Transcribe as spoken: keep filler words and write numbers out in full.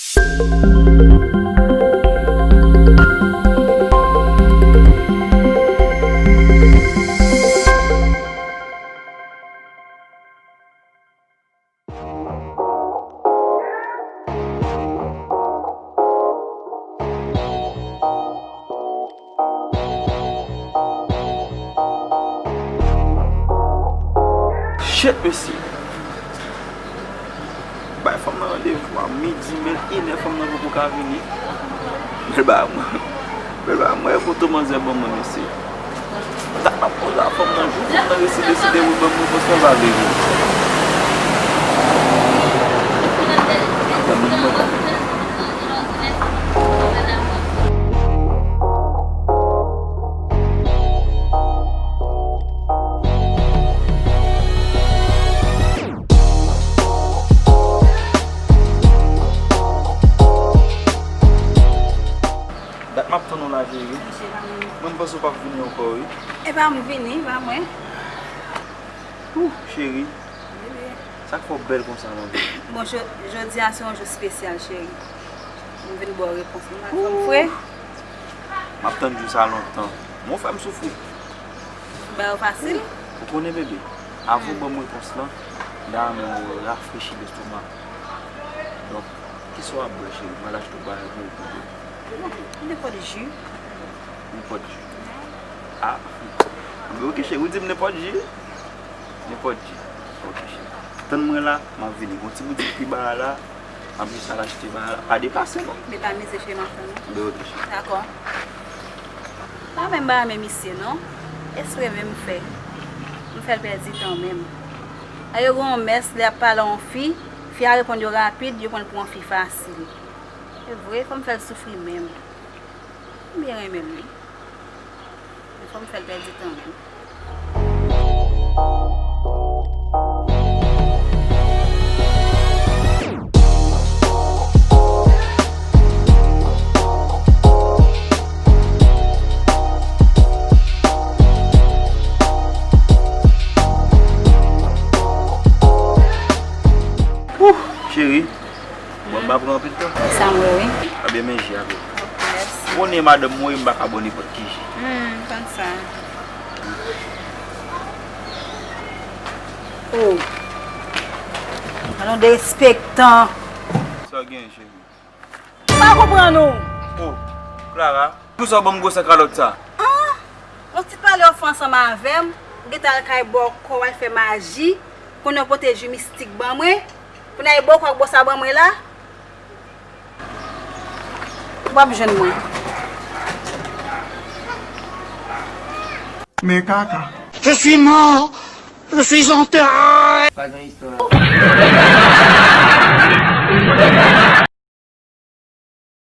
Shit, mesye. Bay fanm nan randevou a midi, men inè fanm nan poko ka vini. Bèl bagay mwen. Bèl bagay mwen, e foto manzè ban mwen, mesye. Dat m ap poze a fanm nan, jou fanm nan resi deside wi ban mwen repons lan, pa vle vini. Ban mwen. Dat m ap tann ou la, cheri. Mwen, m panse w p ap vini ankò, wi. E pa m vini, pa mwen. Ou, cheri. Sa k fè w bèl konsa, manmi? Bon, jo-, jodi a se yon jou espesyal, cheri. M vin ba w repons mwen, fanm fre. M ap tann jou sa lontan. Men w fè m soufri. M ba yo fasil. Ou konnen, bebe, avan w ban m repons lan, m ta renmen w rafrechi lestomak. Donk, kisa w ap bwè, cheri? M al achte yon bagay pou ou, pou ou. Nenpòt ji. Nenpòt ji. Ah. Oke, cheri, ou di m nenpòt ji? Nenpòt ji. Oke, cheri. Tann mwen la, m ap vini. Gon ti boutik pi ba a la, m ap jis al achte ba a la. Pa deplase, non. Men pa mize, cheri, m ap tann ou. Ben, oke, cheri. Dakò. Pa menm ba menm misye, non. Espre menm fè. M fè l pèdi tan menm. A yo gen yon mès, lè y ap pale a yon fi, fi a reponn yo rapid, yo pran l pou yon fi fasil. Se vre, fò m fè l soufri menm. M byen renmen l, wi. Men fò m fè l pèdi tan menm. Ouh, cheri. Bon, m pa pran anpil tan. Sa m wè, wi. A byen, men ji a tou. Mèsi. Ou konnen madanm mwen, m pa ka bò nenpòt ki ji. Hmm, m konn sa. Oh. Alon derespektan. Sa w gen, cheri? M pa konprann ou. Oh, Clara, poukisa w ban m gwosè kalòt sa? Ah, yon ti pale w fè ansanm avè m, ou gentan al kay bòkò w al fè maji, konnen w pote ji mistik ban mwen, kounye a e bòkò ak bò sa ban mwen la, w ap jwenn mwen. Men kaka. Je suis mort. Je suis en terre. Pa gen istwa.